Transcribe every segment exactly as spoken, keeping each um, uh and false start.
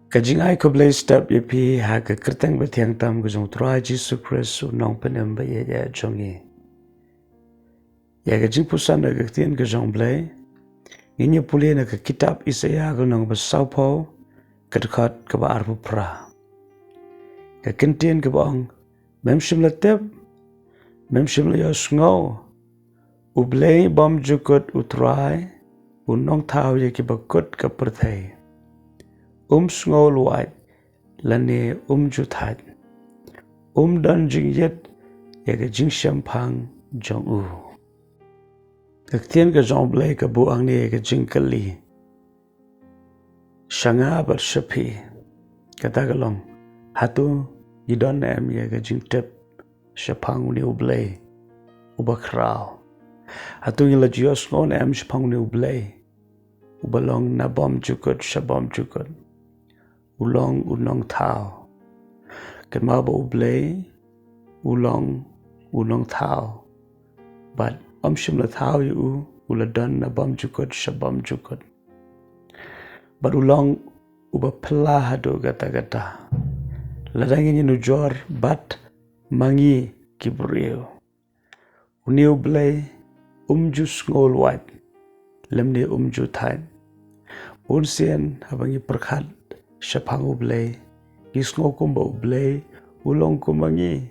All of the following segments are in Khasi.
Ka jingai khublei step ïa phi ha ka kyrteng bathiang tam ka jong u Trai Jisu Khrist u nongpynim ba ïeit jong ngi. Ïa ka jingpuson na ka ktien ka jong u Blei, ngin ïa pule na ka kitab Isaïah ka lynnong ba sawphew, ka dkhot kaba arphew phra. Ka kyntien kaba ong, mem shym la tip, mem shym la ïohsngew, u Blei bymjukut u Trai, u nongthaw ïa kiba kut ka pyrthei. Um sngew lwait, lane um ju thait. Um don jingïeit ïa ka jingshemphang jong u. Ka ktien ka jong u Blei ka buh hangne ïa ka jingkylli sha nga bad sha phi. Kata ka long, hato ngi don ne em ïa ka jingtip shaphang une u Blei uba khraw? Hato ngi la ju ïohsngew ne em shaphang une u Blei uba long na bymjukut sha bymjukut, u long u nongthaw? Kynmaw ba u Blei u long u nongthaw, bad um shym la thaw ïa u, u la don na bymjukut sha bymjukut. Bad u long uba phylla haduh katta katta. Lada ngin ïanujor bad ma ngi ki briew, une u Blei um ju sngew lwait, lymne um ju thait. Bun sien haba ngi pyrkhat shaphang u Blei, ngi sngew kumba u Blei u long kum ma ngi.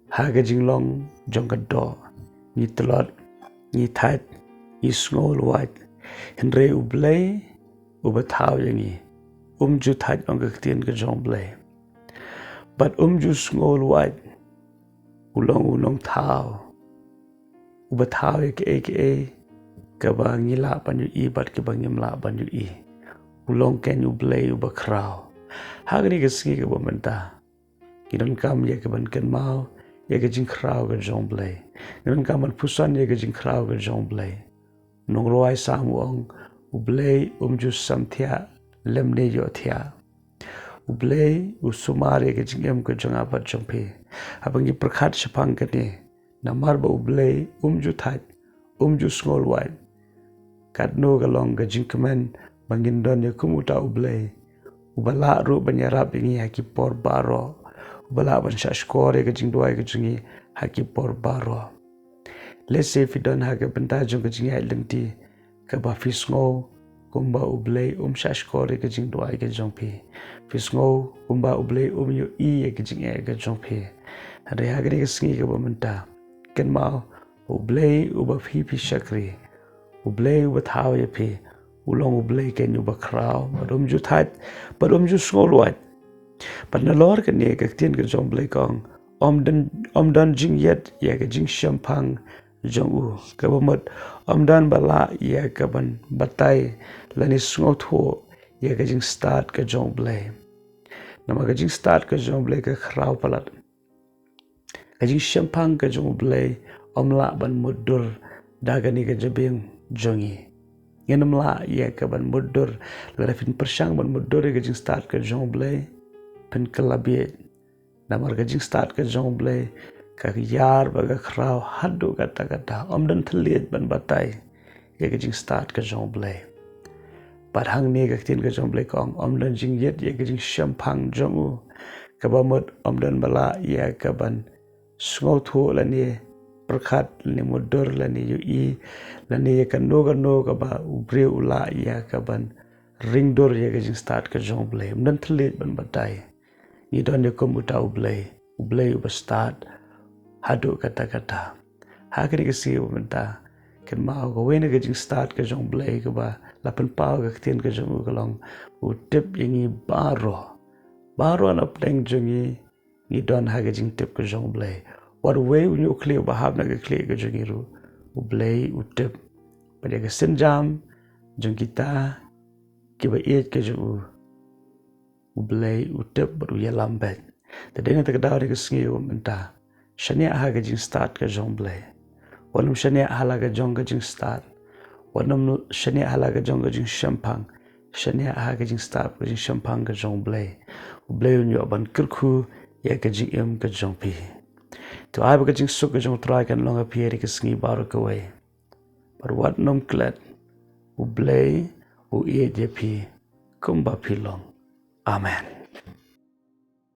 Ha ka jinglong jong ka doh, ngi tlot, ngi thait, ngi sngew lwait. Hynrei u Blei uba thaw ïa ngi, um ju thait, ong ka ktien ka jong u Blei. Bad um ju sngew lwait, u long u nongthaw uba thaw ïa kaei kaei kaba ngi lah ban ïohi bad kaba ngim lah ban ïohi. U long keiñ u Blei uba khraw. Ha kane ka sngi kaba mynta, ngi donkam ïa ka ban kynmaw ïa ka jingkhraw ka jong u Blei. Ngi donkam ban puson ïa ka jingkhraw ka jong u Blei. Nongrwai Salm u ong, u Blei um ju samthiah lymne ïohthiah. U Blei u sumar ïa ka jingim ka jong nga bad jong phi. Haba ngi pyrkhat shaphang kane, namar ba u Blei um ju thait, um ju sngew lwait, katno ka long ka jingkmen ba ngin don ïa kum uta u Blei, uba lah ruh ban ïarap ïa ngi ha ki por baroh, uba lah ban shahshkor ïa ka jingduwai ka jong ngi ha ki por baroh. Lehse phi don ha ka bynta jong ka jingïaid lynti kaba phi sngew kumba u Blei um shahshkor ïa ka jingduwai ka jong phi. Phi sngew kumba u Blei um ïohi ïa ka jingeh ka jong phi. Hynrei ha kane ka sngi kaba mynta, kynmaw, u Blei uba phi phi shakri, u Blei uba thaw ïa phi, u long u Blei keiñ uba khraw, bad um ju thait, bad um ju sngew lwait. Bad nalor kane ka ktien ka jong u Blei ka ong, um don, um don jingïeit ïa ka jingshemphang jong u, kaba mut um don ba lah ïa ka ban batai lane sngewthuh ïa ka jingstad ka jong u Blei. Namar ka jingstad ka jong u Blei ka khraw palat. Ka jingshemphang ka jong u Blei ym lah ban mutdur da kane ka jabieng jong ngi. Ngin ym lah ïa ka ban mutdur. Lada phin pyrshang ban mutdur ïa ka jingstad ka jong u Blei, phin kylla bieit. Namar ka jingstad ka jong u Blei ka ïar bad ka khraw haduh katta katta, ym don thylliej ban batai ïa ka jingstad ka jong u Blei. Bad hangne ka ktien ka jong u Blei ka ong, ym don jingïeit ïa ka jingshemphang jong u, kaba mut ym don ba lah ïa ka ban sngewthuh lane pyrkhat lane mutdur lane ïohi lane ïa kano kano kaba u briew u lah ïa ka ban ringdur ïa ka jingstad ka jong u Blei. Ym don thylliej ban batai. Ngi don ïa kum uta u Blei, u Blei uba stad haduh katta katta. Ha kane ka sngi ba mynta, kynmaw, kawei na ka jingstad ka jong u Blei kaba la pynpaw ka ktien ka jong u ka long, u tip ïa ngi baroh. Baroh na pdeng jong ngi, ngi don ha ka jingtip ka jong u Blei. Wat uwei u ñiuhkhlieh uba hap na ka khlieh ka jong ngi ruh, u Blei u tip. Bad ïa ka sienjam jong kita kiba ïeit ka jong u, u Blei u tip bad u ïalam beit. Te dei na kata ka daw, dei ka sngi ba mynta, shaniah ha ka jingstad ka jong u Blei. Wat nym shaniah ha la ka jong ka jingstad. Wat nym shaniah ha la ka jong ka jingshemphang. Shaniah ha ka jingstad ka jingshemphang ka jong u Blei. U Blei un ïoh ban kyrkhu ïa ka jingim ka jong phi. To ai ba ka jingsuk ka jong u Trai kan long ha phi ha kane ka sngi baroh kawei. Bad wat nym klet, u Blei u ïeit ïa phi kumba phi long. Amen.